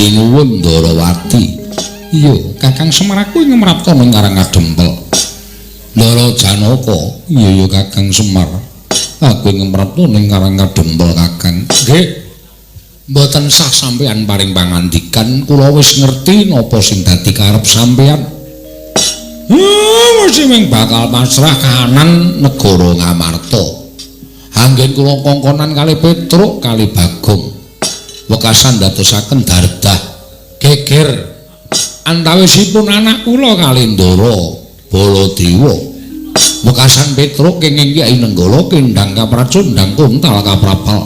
Sinuwun Ndarawati. Iya, Kakang Semar aku ing ngemrapta ning Karang Kadempel. Ndara Janaka. Iya ya Kakang Semar. Aku ing ngemrapta ning Karang Kadempel Kakang. Nggih. Mboten sah sampeyan paring pangandikan, kula wis ngerti napa sing dadi karep sampeyan. Mesti ming bakal pasrah kahanan negara Ngamarta. Anggen kula kongkonan kali Petruk kali Bagong. Wekasan dadosaken dardah geger antawisipun anak kula kali Ndara Baladewa. Wekasan Petruk kenging Kyai Nenggala kendhang kapracundhang kuntal kaprapal.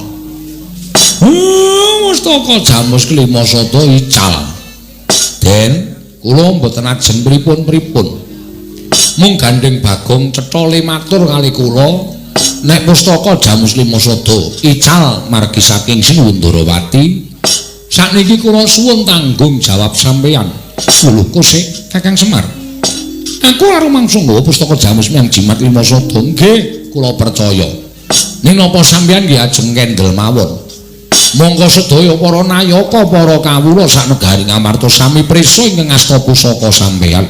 Mustaka Jamus kelima sada ical. Den, kula mboten ajeng pripun-pripun. Mung gandeng Bagong cetha le matur kali kula nek pustaka Jamus lima sada ical margi saking Sinuwun Ndarawati. Sakniki kula suwun tanggung jawab sampeyan. Lho kosek Kakang Semar. Aku ora rumangsa nggawa pustaka Jamus miyang Jimat lima sada. Nggih, kula percaya. Ning napa sampeyan nggih ajeng kendel mawon? Monggo sedaya para nayaka para kawula sak negari Ngamarta sami prisa ingkang asta pusaka sampeyan.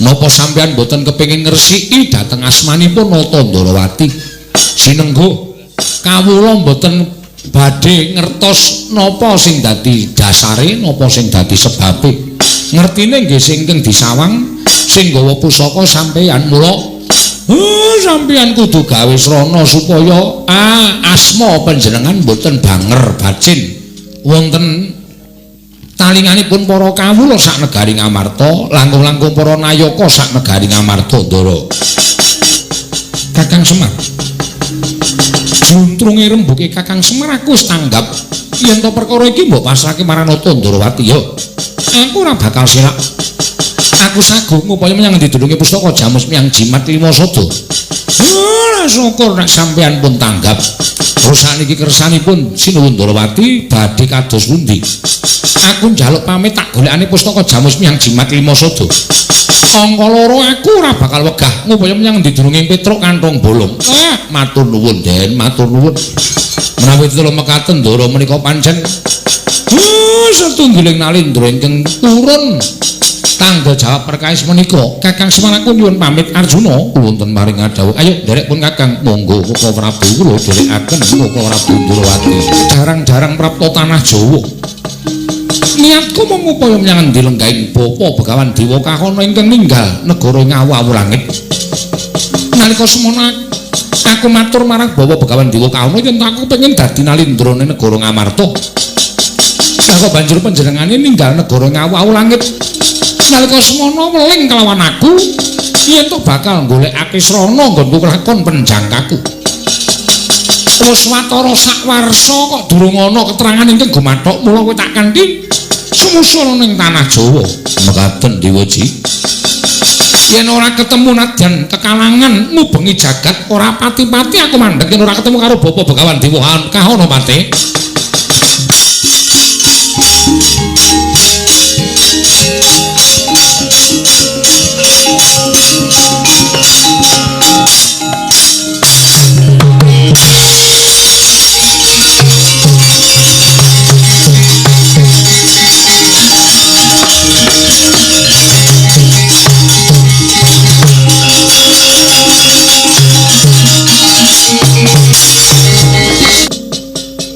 Napa sampeyan mboten kepengin ngresiki dhateng asmanipun Nata Ndarawati? Sinengguh kawula mboten badhe ngertos napa sing dadi dasare, napa sing dadi sebabe. Ngertine nggih sing ingkang disawang sing nggawa pusaka sampeyan. Mula sampeyan kudu gawe srana supaya asma panjenengan mboten banger bacin wonten talinganipun para kawula sak negari Ngamarta, langkung-langkung para nayaka sak negari Ngamarta. Ndara Kakang Semar, juntrunge rembuke Kakang Semar aku wis tanggap yen to perkara iki mbok pasrahke marang Nata Ndarawati. Ya, aku ora bakal selak. Aku saguh ngupaya menyang didulunge pustaka Jamus miyang Jimat lima sada. Ora syukur nek sampeyan pun tanggap. Terus sakniki kersanipun Sinuwun Ndarawati badhe kados pundi? Aku njaluk pamit tak golekane pustaka Jamus miyang Jimat lima sada. Angka loro aku ora bakal wegah ngupaya menyang didulunge Petruk kantong bolong. Matur nuwun, Den, matur nuwun. Menawi tetula mekaten Ndara menika pancen setunggiling nalindra ingkang turun tangga jawab perkawis menika. Kakang Semar aku nyuwun pamit. Arjuna wonten maring ngadhawuh. Ayo nderek pun Kakang. Monggo Koko Prabu kula dherekaken Koko Prabu Ndarawati. Jarang-jarang prapta tanah Jawa. Niatku mung upaya menyang endi lenggahing Bapa Begawan Dewa Kahana ingkang ninggal negara Ngawu langit. Nalika semono aku matur marang Bapa Begawan Dewa Kahana yen aku pengin dadi nalindrane negara Ngamarta. Lah kok banjur panjenengane ninggal negara Ngawu langit? Nalika semono weling kelawan aku yen to bakal golekake srana nggonku lakon penjangkaku. Wis watara sak warsa kok durung ana keterangan ingkang gumathok, mula kowe tak kanthi sumusul ning tanah Jawa. Mekaten Dewaji. Yen ora ketemu nadyan kekalangan ngubengi jagat ora pati-pati aku mandheg yen ora ketemu karo Bapa Begawan Dewa Kahana pate.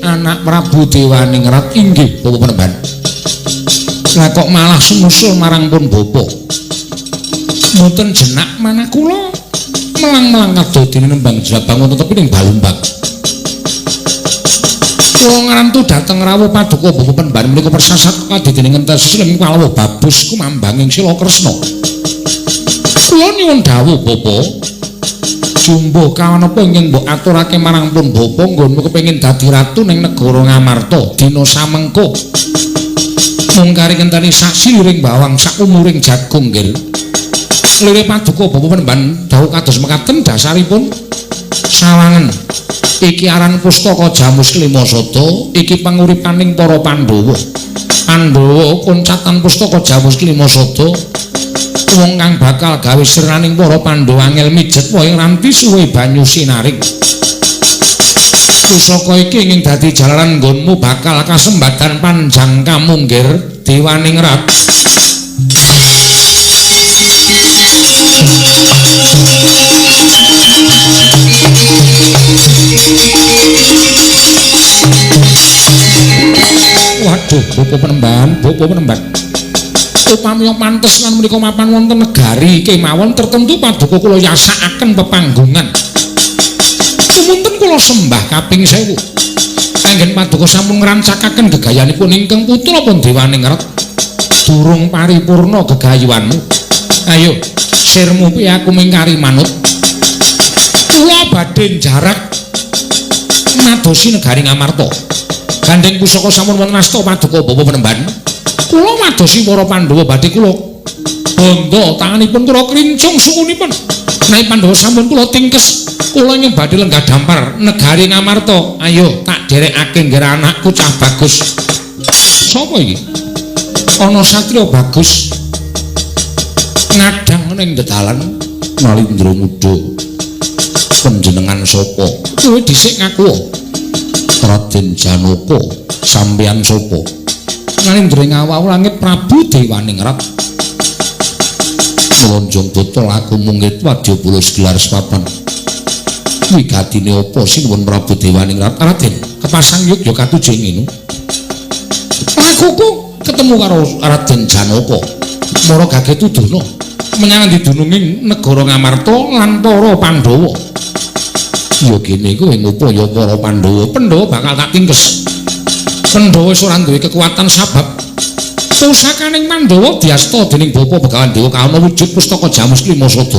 Anak Prabu Dewaningrat inggih Bapak Penemban. Lah kok malah sumusul marang pun bapa. Mboten jenak manah kula melang-melang kadodene nembang jabang wonten tepi ning Balumbang. Kula ngrantu dhateng rawuh paduka Bapak Penemban menika persasat kadidene ngentes sing kalawuh babus kumambanging Sila Kresna. Kula nyuwun dawuh Bapa. Jumbuh kawan apa ingkang mbok aturake marang pun bapa nggonmu kepengin dadi ratu ning negara Ngamarta dina samengko. Mung kari ngenteni saksi liring bawang sak umuring jagung nggih. Lire paduka Bapa Penemban dawuh kados mekaten dasaripun sawangen. Iki aran pustaka Jamus Kelima Sada, iki panguripaning para Pandhawa. Pandhawa kuncatan pustaka Jamus Kelima Sada. Wong kang bakal gawe sirnaning para Pandhawa angel mijet wae ranti suwe banyu sinaring. Pusaka iki ingin dadi jalaran nggonmu bakal kasembadan panjang kamunggir Dewaningrat. Waduh, Bapak Penemban, Bapak Penemban. Upami pantes lan menika mapan wonten negari kemawon tertentu paduka kula yasakaken pepanggungan. Sumunten kula sembah kaping 1000. Anggen paduka sampun ngrancakaken gegayanipun ingkang putra pun Dewaningrat. Durung paripurna gegayuhanmu. Ayo, sirmu piye aku mingkari manut. Kula badhe njarak madosi negari Ngamarta. Gandeng pusaka sampun wonten asta paduka Bapak Penemban. Kula madosi para Pandhawa badhe kula bandha tanganipun kula klincung sukunipun. Nek Pandhawa sampun kula tingkes, kula ingkang badhe lenggah dampar negari Ngamarta. Ayo tak derekake nggih anakku cah bagus. Sapa iki? Ana satriya bagus ngadang ning dedalan Nalindra Muda. Panjenengan sapa? Kowe dhisik ngaku. Raden Janaka, sampeyan sapa? Nalindra ngawau langit Prabu Dewaningrat. Mlonjong botol aku mungit wadya bulus gelar sepapan. Wigatine apa sinuwun Prabu Dewaningrat? Raden, kepasang yuk ya katuju ngene. Lakuku ketemu karo Raden Janaka. Mara gage tuduhna menyang didununging negara Ngamarta lan para Pandhawa. Ya kene kowe ngopo ya para Pandhawa? Pandhawa bakal tak tingkes. Pandhawa wis ora duwe kekuatan sabab pusakaning Pandhawa diasta dening Bapa Begawan Dewa kaono wujud pustaka Jamus Lima Sada.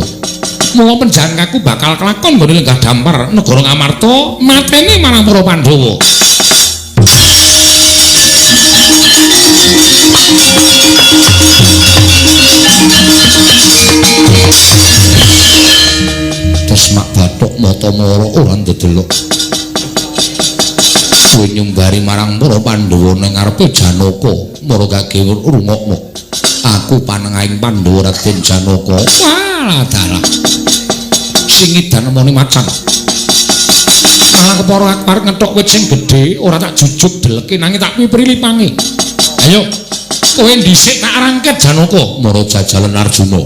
Mula penjangkaku bakal kelakon nggone lenggah dampar negara Ngamarta mateni marang para Pandhawa. Tesmak bathuk mata mara ora ndedelok. Kowe nyumbari marang para Pandhawa ning ngarepe Janaka, mara gage rungokno. Aku panengahing Pandhawa Raden Janaka. Walah dalah. Sing edan nemoni macan. Malah kepara aku arep ngethok wit sing gedhe, ora tak jujuk deleke nanging tak pipri lipange. Ayo, kowe dhisik tak rangket Janaka, mara jajalan Arjuna.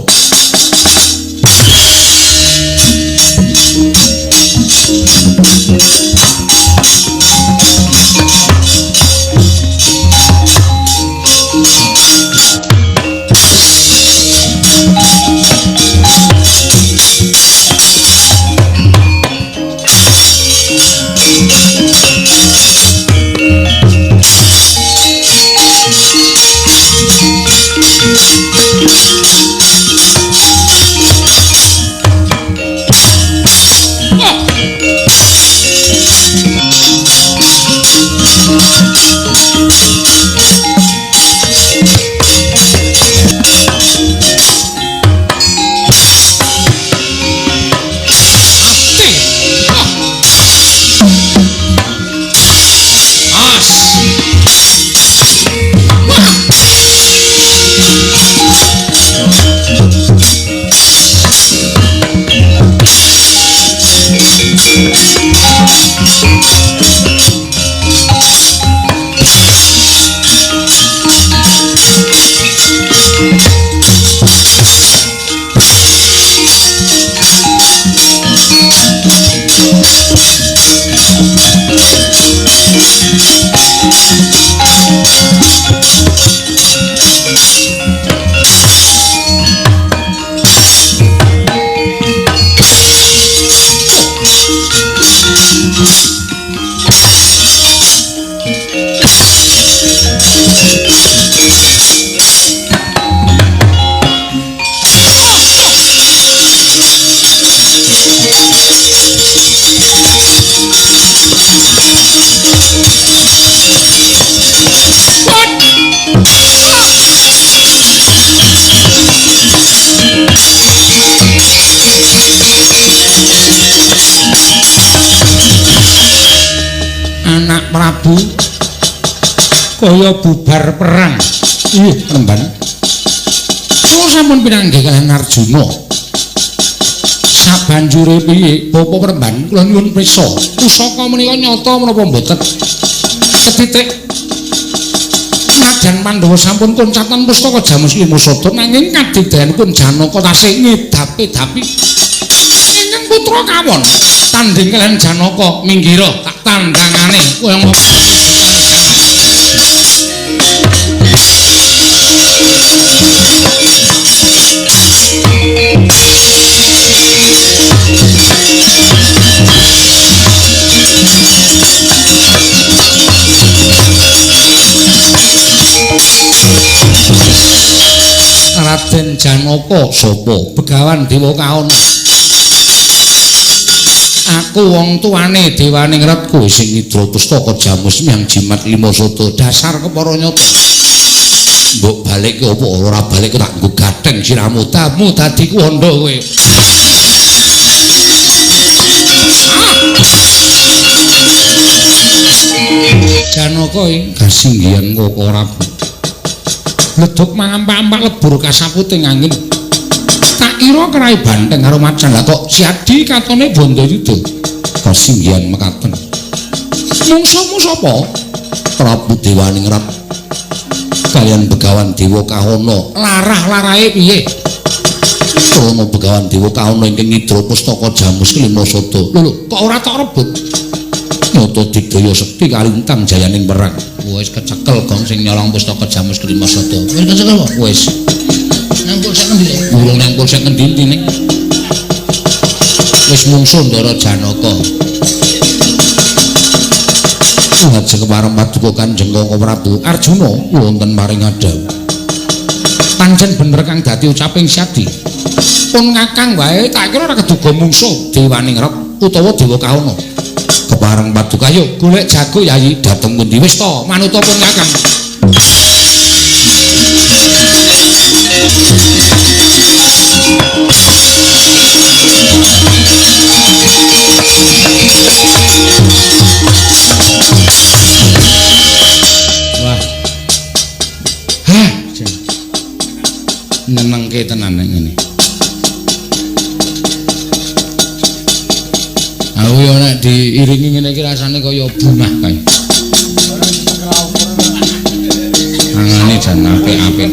Anak Prabu kaya bubar perang. Ih, Remban. Kula sampun pinanggih kaliyan Arjuna. Sabanjure piye Bapak Peremban kula nyuwun prisa. Pusaka menika nyata menapa mboten? Ketitik Najan Pandhawa sampun koncatan pustaka Jamus Lima Sada nanging kadigdayanipun Janaka tasih ngedapi-dapi. Ingkang putra kawon tandhing kaliyan Janaka minggira tak tandangane kaya ngapa. Raden Janaka sapa? Begawan Dewa Kahana. Aku wong tuane dewaning retku sing ngidra pustaka Jamus Myang Jimat Lima Sada dasar kepara nyata. Mbok balikke apa ora balik tak nggo gatheng siramu tamu dadi kuwanda kowe. Janaka ing kasinggihan Koko Prabu. Bledug mangampak-ampak lebur kasaputing angin. Tak kira kerai banteng karo macan lah kok Siadi katone Bandayuda. Kasinggihan mekaten. Mungsuhmu sapa? Prabu Dewaningrat kaliyan Begawan Dewa Kahana. Larah-larahe piye? Krana Begawan Dewa Kahana ingkang ngidra pustaka Jamus Lima Sada. Lho kok ora tok rebut? Nyata digdaya sekti kalintang jayaning perang. Wis kecekel gong sing nyolong pustaka Jamus Lima Sada. Wis kecekel apa? Wis. Nang polsek ngendi? Urung nang polsek ngendi ning. Wis mungsuh Ndara Janaka. Lajeng kepareng paduka Kanjeng Koko Prabu Arjuna wonten maring adhawuh. Pancen bener kang dadi ucaping Siadi. Pun ngakang wae tak kira ora keduga mungsuh Dewaningrat utawa Dewa Kahana. Kepareng paduka ayo golek jago yayi dhateng pundi wis to manuta pun kakang. Wah. Hah, nyenengke tenan nek ngene. Aku yo nek diiringi ngene iki rasane kaya bungah kae. Tangane jan apik-apik.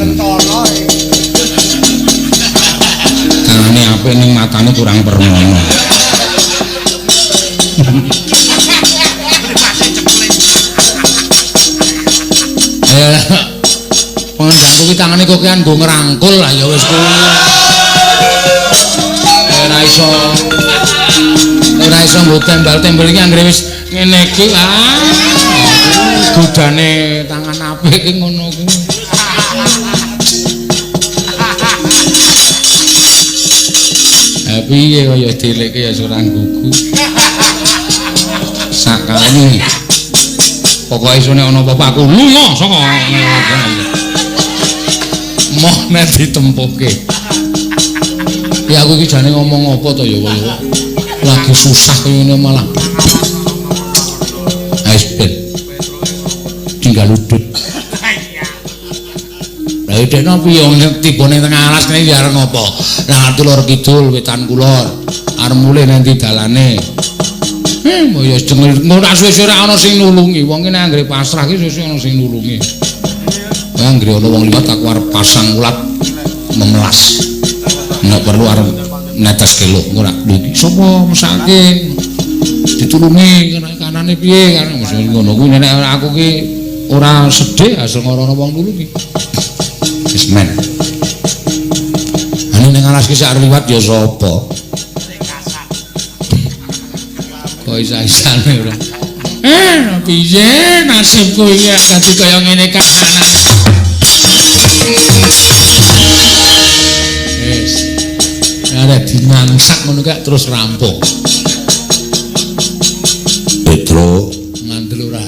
Tangane apik ning matane kurang permono. Ya, pengendangku ki tangane kok kian nggo ngrangkul lah ya wis kuwi. Ora iso. Ora iso nggo tembal-tembel iki anggere wis ngene iki ah. Godane tangan apik iki ngono kuwi. Ha piye kaya dilikke ya ora gugu. Sakane. Pokoke isone ana apa-apa aku lunga saka moh nek ditempuhke. Ya aku iki jane ngomong apa to ya kaya lagi susah kaya ngene malah. Wis ben. Tinggal udut. Lah dekno piye wong tibane tengah alas kene ya arep ngopo? Lah lor kidul wetan kulor. Arep mulih nanti dalane. Ya jengel ora suwe-suwe ora ana sing nulungi. Wong ki nek anggere pasrah ki suwe-suwe ana sing nulungi. Anggere ana wong liwat aku arep pasang ulat memelas. Nek perlu arep netes keluk engko ora lho iki sapa mesake ditulungi kanane piye kan ngono kuwi nek aku ki ora sedih asal ora ana wong nulungi. Wis men. Ane ning alas ki sak liwat ya sapa? Kok isa-isane ora. Piye nasibku iki dadi kaya ngene kahanan. Wis. Ada dinangsak ngono kak terus rampung. Petro ngandel ora.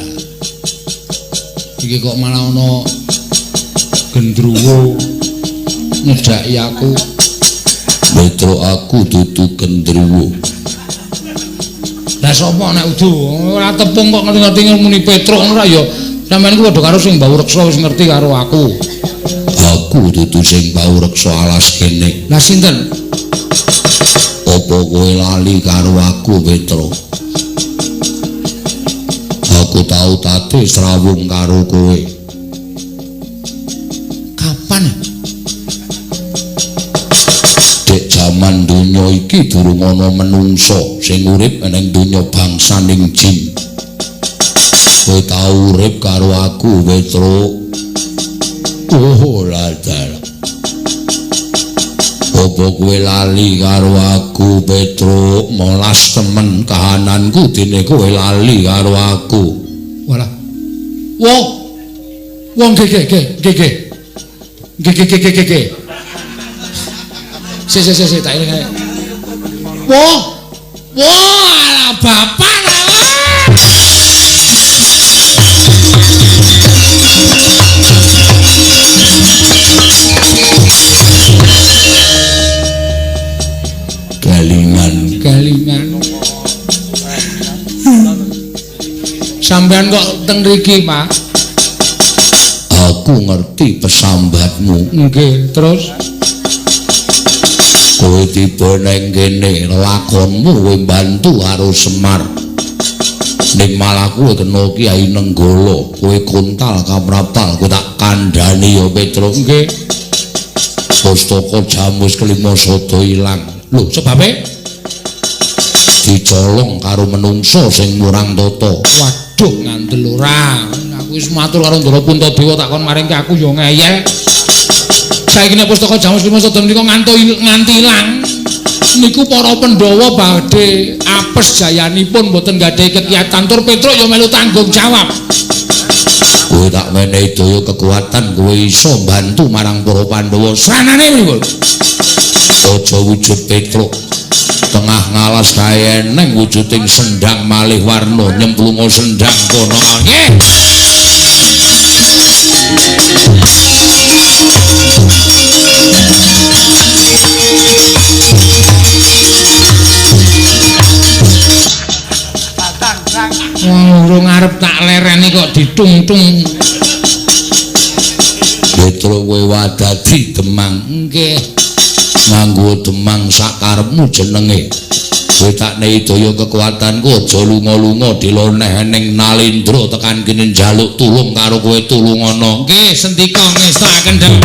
Iki kok malah ana gendruwo nyedhaki aku. Petro aku dudu gendruwo. Lah sapa nek udu ora tepung kok ngerti-ngerti muni Petruk ngono ra ya. Sampeyan ku padha karo sing bau reksa wis ngerti karo aku. Aku dudu sing bau reksa alas kene. Lah sinten? Apa Apa kowe lali karo aku, Petro? Aku tau tate srawung karo kowe. Kapan? Dek jaman donya iki durung ana menungsa sing urip ning donya bangsaning jin. Kowe tau urip karo aku, Petro. Oh, ladar. Apa kowe lali karo aku, Petro? Molas temen kahananku dene kowe lali karo aku. Walah. Wong. Wong nggih nggih nggih nggih. Nggih nggih nggih nggih nggih. Sik sik sik tak eling ae. Wah. Wah, alah bapak lah. Galingan, galingan. Sampean kok teng mriki, Pak? Aku ngerti pesambatmu. Nggih, terus kowe tiba nang kene lakonmu kowe bantu karo Semar. Ning malah kowe kena Kyai Nenggala, kowe kontal kaprapal, kowe tak kandhani ya Petro. Nggih. Pustaka Jamus Kelima Sada ilang. Lho, sebabe dicolong karo menungsa sing murang tata. Waduh, ngandel ora. Aku wis matur karo Ndara Puntadewa tak kon maringke aku ya ngeyel. Saiki nek pustaka Jamus Kelima Sada menika nganti ilang. Niku para Pandhawa badhe apes jayanipun mboten gadhahi kekiyatan tur Petruk ya melu tanggung jawab. Kowe tak menehi daya kekuatan kowe iso mbantu marang para Pandhawa. Sranane pripun? Aja wujud Petruk tengah ngalas kae eneng wujuding sendang malih warna nyemplunga sendang kono. Nggih. Wong urung arep tak lereni kok ditungtung. Petruk kowe wadadi Demang. Nggih. Nganggo Demang sakarepmu jenenge. Kowe tak nehi daya kekuatanku aja lunga-lunga diloneh ning Nalendra tekan kene njaluk tulung karo kowe tulungana. Nggih, sendika ngestakaken dalem.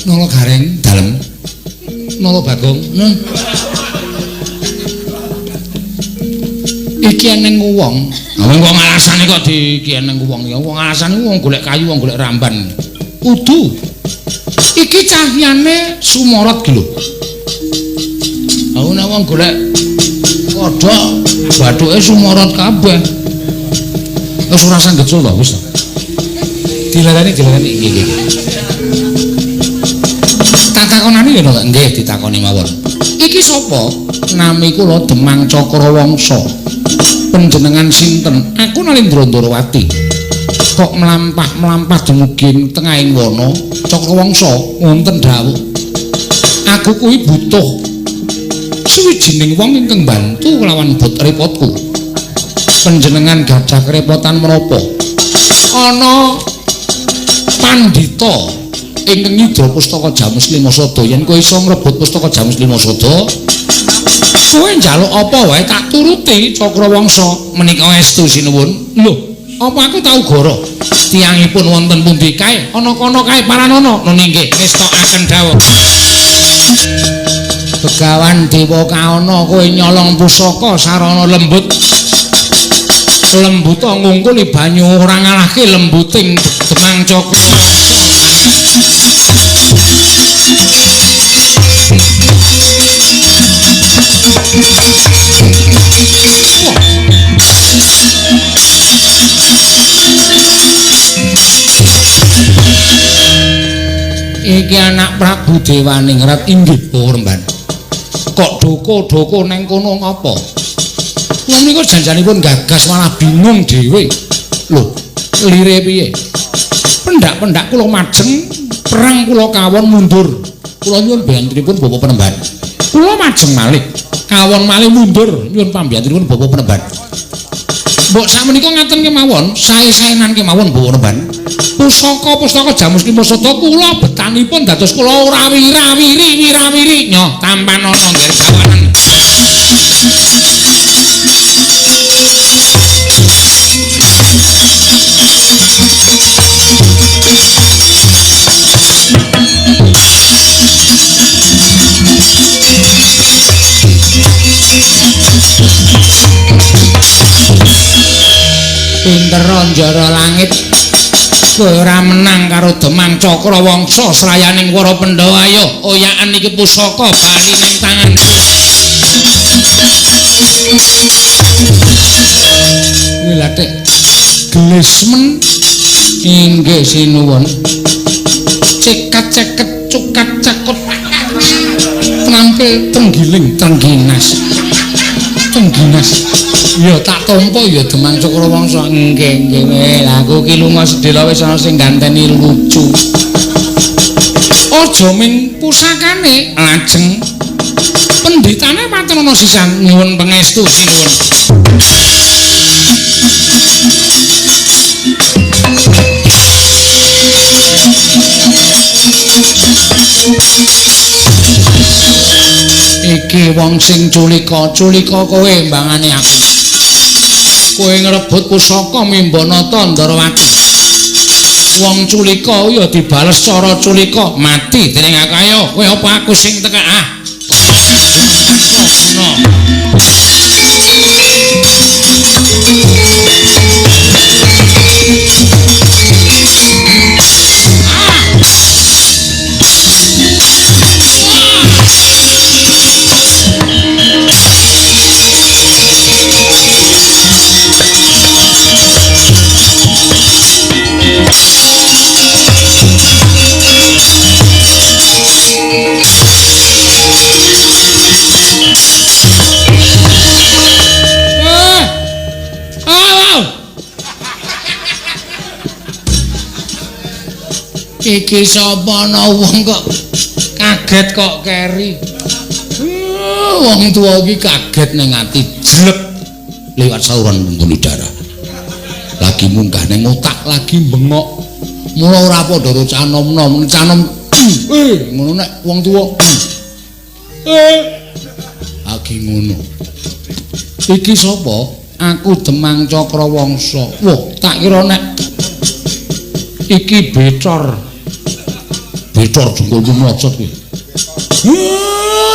Nala Gareng dalem. Nala Bagong. Iki eneng wong. Wong alasane kok di iki eneng wong ya. Wong alasane wong golek kayu, wong golek ramban. Kudu. Iki cahyane sumorot ki lho. Aku nek wong golek kodhok, bathuke sumorot kabeh. Wis ora usah gecul to, wis to. Dilereni, dilereni iki iki. Tak takonane ya to, nggih ditakoni mawon. Iki sapa? Nami kula Demang Cakrawangsa. Panjenengan sinten? Aku Nalendra Ndarawati. Kok mlampah-mlampah dumugi ing tengahing wana Cakrawangsa wonten dawuh. Aku kuwi butuh suwijining wong ingkang bantu kelawan bot repotku. Panjenengan gadah kerepotan menapa? Ana pandhita ingkang nyidra pustaka Jamus Lima Sada. Yen kowe iso ngrebut pustaka Jamus Lima Sada, kowe njaluk apa wae tak turuti Cakrawangsa. Menika estu sinuwun. Lho, apa aku tau goro? Tiyangipun wonten pundi kae? Ana kono kae paranana. Nun inggih ngestokaken dawuh. Begawan Dewa Kaana kowe nyolong pusaka sarana lembut. Lembuta ngungkuli banyu ora ngalahke lembuting Demang Cakrawangsa. Iki anak Prabu Dewaningrat inggih Bawa. Kok doko-doko neng kono ngapa? Wong niku janjanipun gagas malah bingung dhewe. Lho, lire piye? Pendak-pendak kula majeng, perang kula kawon mundur. Kula nyuwun biyantunipun Bapak Penemban. Kula majeng malih, kawon malih mundur nyuwun pambiyantunipun Bapak Penemban. Mbok sakmenika ngaten kemawon, sae-saenan kemawon Bapak Penemban. Pusaka-pusaka Jamus Lima Sata kula betanipun dados kula ora wirawiri wirawiri nyoh tampan ana ngger gawanen. Pinter njara langit kowe ora menang karo Demang Cakrawangsa srayaning para Pandhawa. Ayo oyakan iki pusaka bali ning tangan. Kuwi lha tek glismen inggih sinuwun. Cekat ceket cukat cakut trampil trenggiling trengginas trengginas. Ya tak tampa ya Demang Cakrawangsa. Nggih nggih. Lah aku ki lunga sedhela wis ana sing ganteni lucu. Aja ming pusakane lajeng pendhitane paten ana sisan. Nyuwun pangestu sinuwun. Iki wong sing culika, culika kowe mbangane aku. Kowe ngrebut pusaka Mimbanata Ndarawati. Wong culika ya dibales cara culika, mati dening aku. Ayo kowe apa aku sing teka ah. Iki sapa ana wong kok kaget kok keri. Wong tuwa iki kaget ning ati jlek liwat saluran pembuluh darah. Lagi munggah ning otak, lagi bengok. Mula ora padha karo cah nom-nom, cah nom ngono nek wong tuwa. Lagi ngono. Iki sapa? Aku Demang Cakrawangsa. Wah, tak kira nek iki becor. Becor jengkolmu mlocot kowe.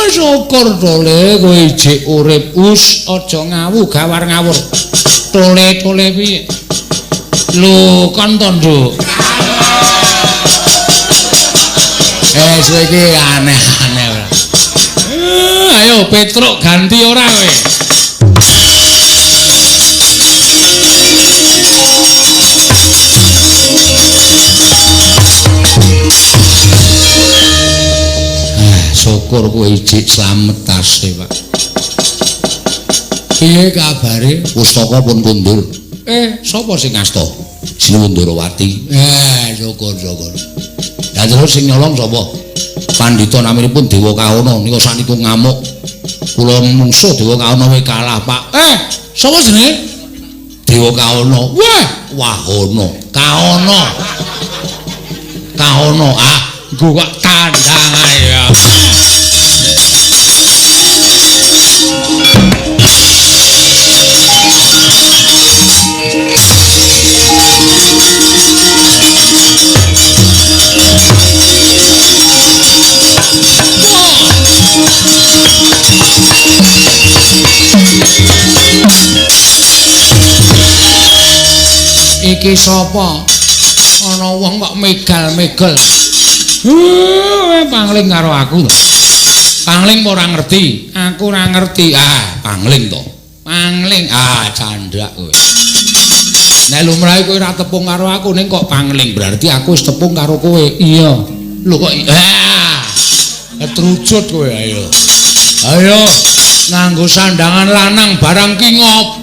Syukur tole kowe ijik urip. Us aja ngawu gawar ngawur. Tole-tole piye? Lho kon to, Nduk. Suwe iki aneh-aneh ora. Ayo Petruk ganti ora kowe. Syukur kowe ijik slamet tase, Pak. Piye kabare? Pustaka pun kundur. Sapa sing ngasta? Sinuwun Ndarawati. Syukur syukur. Lah terus sing nyolong sapa? Pandhita naminipun Dewa Kahana nika sakniku ngamuk. Kula mungsuh Dewa Kahana wae kalah, Pak. Sapa jenenge? Dewa Kahana. Wah, Wahana. Kahana. Kahana. Ah, nggo kok tandang ae ya. Iki sapa? Ana wong kok megal-megel. Pangling karo aku to. Pangling ora ngerti, aku ora ngerti. Ah, pangling to. Pangling. Ah, candhak kowe. Nek lumrahe kowe ora tepung karo aku ning kok pangling, berarti aku wis tepung karo kowe. Iya. Lho kok ah. Ketrucut kowe ayo. Ayo nganggo sandangan lanang barang ki ngopo?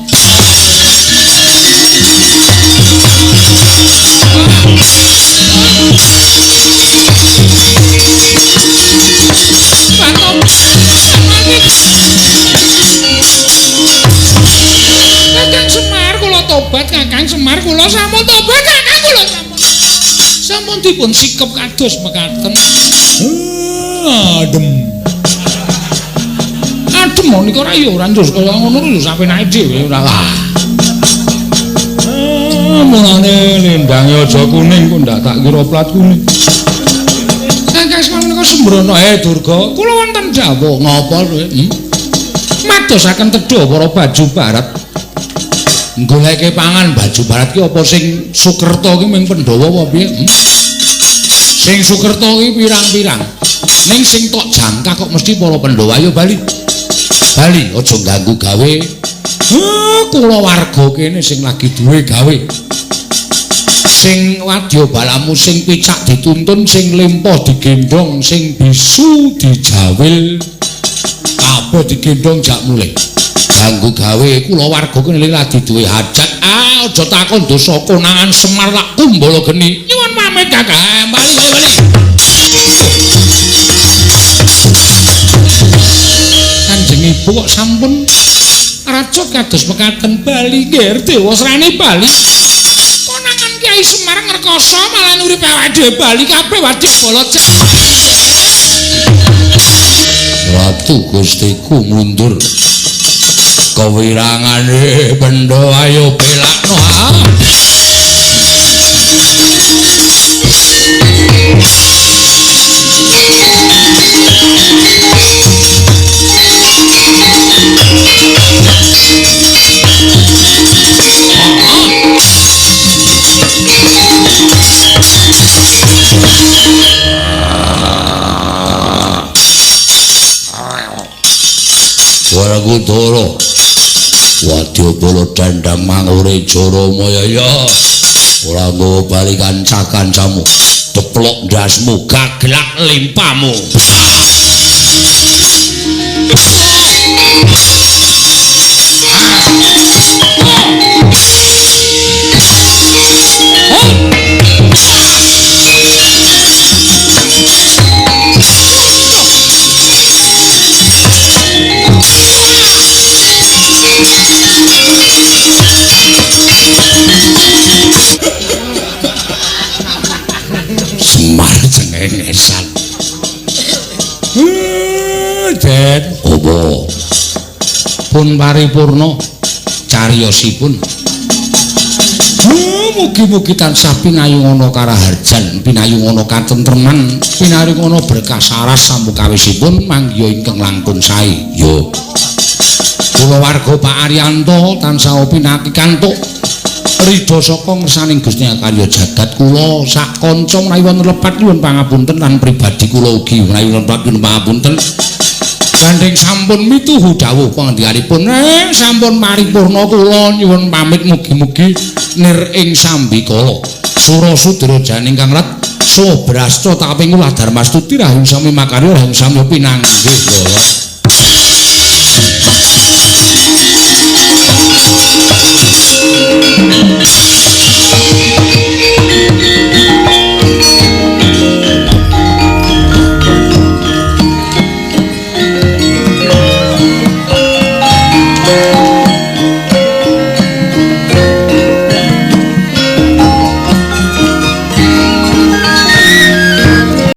Kakang Semar kula tobat, Kakang Semar kula sampun tobat, Kakang kula sampun. Sampun dipun sikep kados mekaten. Adem. Adem menika ora ya ora njus kaya ngono lho sapenake dhewe ora. Mulane lendange aja kuning kok ndak tak kira plat kuning. Kakang Semar menika sembrono. Durga, kula wonten dawuh ngapa kowe? Madosaken tedha para baju barat. Goleke pangan baju barat ki apa sing Sukerta ki ming Pandhawa apa piye? Sing Sukerta ki pirang-pirang. Ning sing tok jangkah kok mesti para Pandhawa. Ayo bali. Bali aja ganggu gawe. Kula warga kene sing lagi duwe gawe. Sing wadya balamu sing picak dituntun, sing lempoh digendhong, sing bisu dijawil. Kabeh digendhong jak mulih. Ganggu gawe kula warga kene lagi duwe hajat. Ah, aja takon dosa konangan Semar lak kumbala geni. Nyuwun pamit Kakang. Bali bali bali. Kanjeng Ibu kok sampun racut kados mekaten. Bali nggih Dewasrani bali. Konangan Kyai Semar ngrekoso malah uripe awake dhewe bali kabeh wadya bala. Ratu Gustiku mundur. Kewirangane Pandhawa ayo belakno. Werkudara wadya bala dandang mangure Jaramaya ya ora nggawa bali kanca-kancamu, deplok ndasmu, gaglak limpamu. Semar cengengesan. Den, apa? Pun paripurna cariyosipun. Mugi-mugi tansah pinayungana karaharjan, pinayungana katentreman, pinayungana berkah saras samukawisipun manggiha ingkang langkung sae. Yo. Kulawarga Pak Aryanto tansah pinaki kantuk ridho saka ngersaning Gusti karya jagat. Kula sak kanca menawi wonten lepat nyuwun pangapunten lan pribadi kula ugi menawi wonten lepat nyuwun pangapunten. Gandeng sampun mituhu dawuh pangandikanipun, sampun paripurna kula nyuwun pamit, mugi-mugi nir ing sambikala. Sura sudra janing kang rat sobrasta taping kula dharmastuti rahayu sami makarya rahayu sami pinanggih.